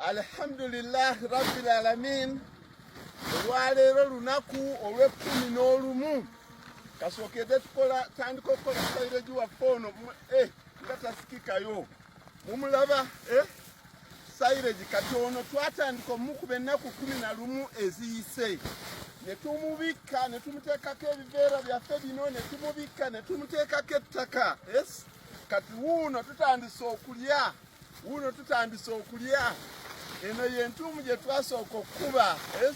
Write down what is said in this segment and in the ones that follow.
Alhamdulillah rabbil alamin. Olwaleero lunaku olw'ekkumi n'olumu kasookedde tukola tandika okukola silage waffe ono eh, nga tasikikayo mumulaba eh? Silage kati ono twatandika omukuba ennaku 11 eziyise ne tumubikka ne tumuteekako ebiveera byaffe bino ne tumubikka ne tumuteekako ettaka. Yes? Kati wuuno tutandise okulya, wuuno tutandise okulya. Eno y'entuumu gye twasooka okukuba. Yes?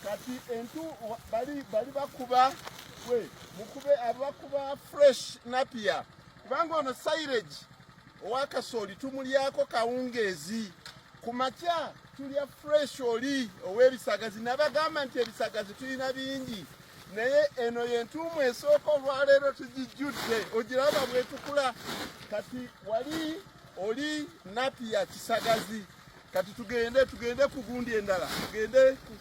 Kati entu bali bali bakuba we mukube abakuba fresh napier, kubanga ono silage owa kasooli tumulyako kawungeezi, ku makya tulya fresh oli ow'ebisagazi. Nabagamba nti ebisagazi tulina bingi, naye eno y'entuumu esooka olwaleero tugijjudde, ogiraba bwetukula. Kati wali oli napier kisagazi. Kati tugende tugende ku gundi endala, tugende ku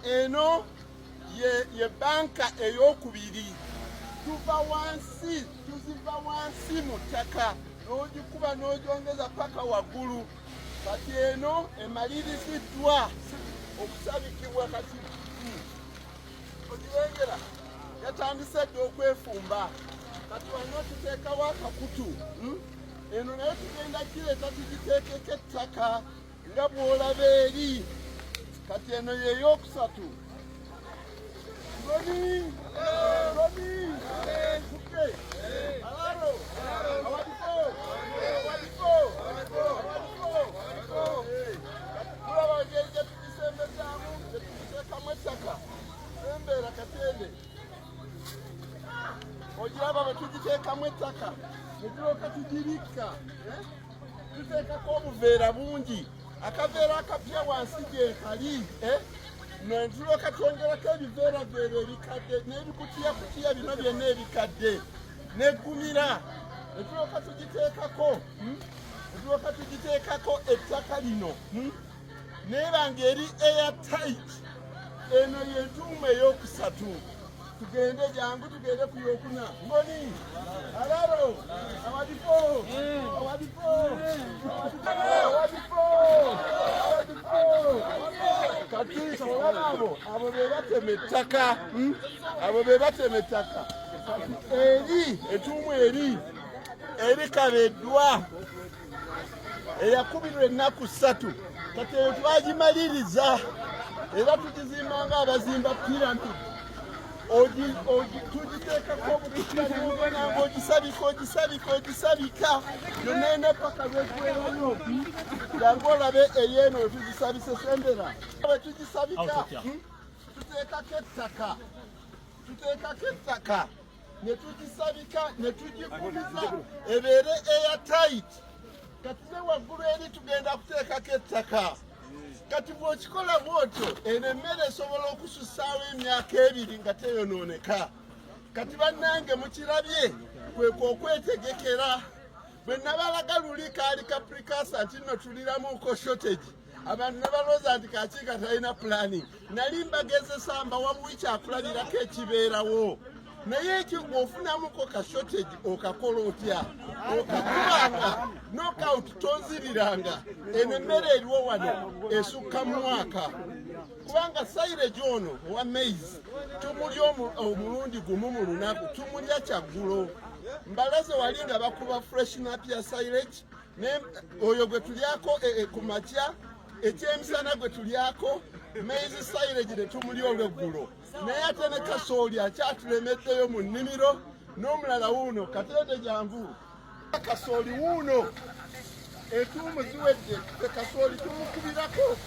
eno ye banka ey'okubiri. Tuva wansi, tuziva wansi mu ttaka n'ogikuba n'ogyongeza paka waggulu. Kati eno emaliriziddwa okusabikibwa. Kati ogirengera yatandise dda okwefumba. Kati wano tuteekawo akakutu. Eno naye tugenda gireeta tugiteekeko ettaka nga bw'olaba eri. Kati eno yeyokusatu. Roni, Roni, Kuke, Alaro, Awadifo, Awadifo, Awadifo. Tulaba engeri gye tugisembezaamu, gye tugiteekamu ettaka. Sembeera Katende. Ogiraba bwe tugiteekamu ettaka, ne tulyoka tugibikka. Tuteekako obuveera bungi, akaveera akapya wansi gyekali, ne tulyoka twongerako ebiveeraveera ebikadde n'ebikutiyakutiya bino byonna ebikadde neggumira, ne tulyoka tugiteekako, ne tulyoka tugiteekako ettaka lino, neeba ng'eri airtight. Eno y'entuumu ey'okusatu. Tugende jangu, tugende ku yokuna. Ngoni alaro awadifo awadifo awadifo awadifo. Kati olaba abo be batema ettaka, abo be batema ettaka. Kati eri entuumu eri erikabeddwa eyakubirwa ennaku 3. Kati eyo twagimaliriza era tugizimba nga abazimba pyramid. Tugiteekako obukutanga ogisabika ogisabika ogisabika yonna ena paka lwegwerayo. Jangu olabe eyeeno wetugisabise. Sembera bwe tugisabika, tuteekako ettaka, tuteekako ettaka ne tugisabika ne tugikubiza ebeere airtight. Kati ne waggulu eri tugenda kuteekako ettaka. Kati bw'okikola bw'otyo, eno emmere esobola okusussaawo emyaka 2 nga teyonooneka. Kati bannange mukirabye, kwekwo okwetegekera. Bwe nabalaga luli kaali ka precursor nti nno tuliramuko shortage, abantu ne balowooza nti Kakiika talina planning. Nali mbagezesa, mbawa buwi kyakulabirako ekibeerawo. Naye ekyo bw'ofunamuko ka shortage okakola otya? Okakubanga knockout, tonziriranga. Eno emmere eriwo wano esukka mu mwaka, kubanga silage ono owa maize tumulya omulundi gumu mu lunaku, tumulya kyaggulo. Mbalaze wali nga bakuba fresh napier silage, oyo gwe tulyako ku makya, ekyemisana gwe tulyako maize silage ne tumulya olweggulo. Naye ate ne kasooli akyatulemeddeyo mu nnimiro n'omulala wuuno. Katende jangu, kasooli wuuno, entuumu ziwedde. Fe kasooli tumukubirako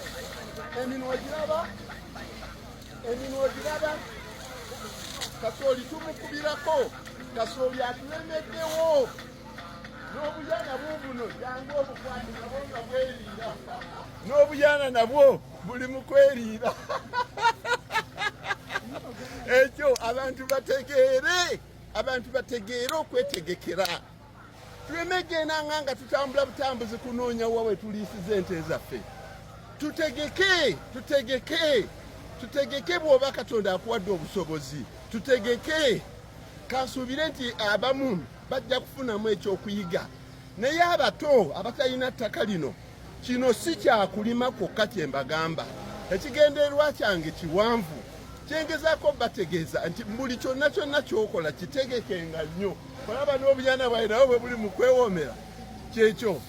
eminwa, ogiraba eminwa, ogiraba kasooli tumukubirako. Kasooli atulemeddewo n'obuyana buubuno, jangu obukwate nabwo nga bweriira, n'obuyana nabwo buli mu kweriira. Ekyo abantu bategeere, abantu bategeere okwetegekera. Tuleme gendanga nga tutambula butambuzi kunoonya wa we tuliisiza ente zaffe. Tutegeke, tutegeke. Tutegeke bw'oba Katonda akuwadde obusobozi, tutegeke. Kansuubire nti abamu bajja kufunamu ekyokuyiga, naye abato abatalina ttaka lino, kino si kyakulima kwokka kye mbagamba. Ekigendererwa kyange kiwanvu, kyengezaako bategeeza nti buli kyonna kyonna kyokola kitegekenga nnyo. Olaba n'obuyana bwaye nabo bwe buli mu kwewoomera kyekyo.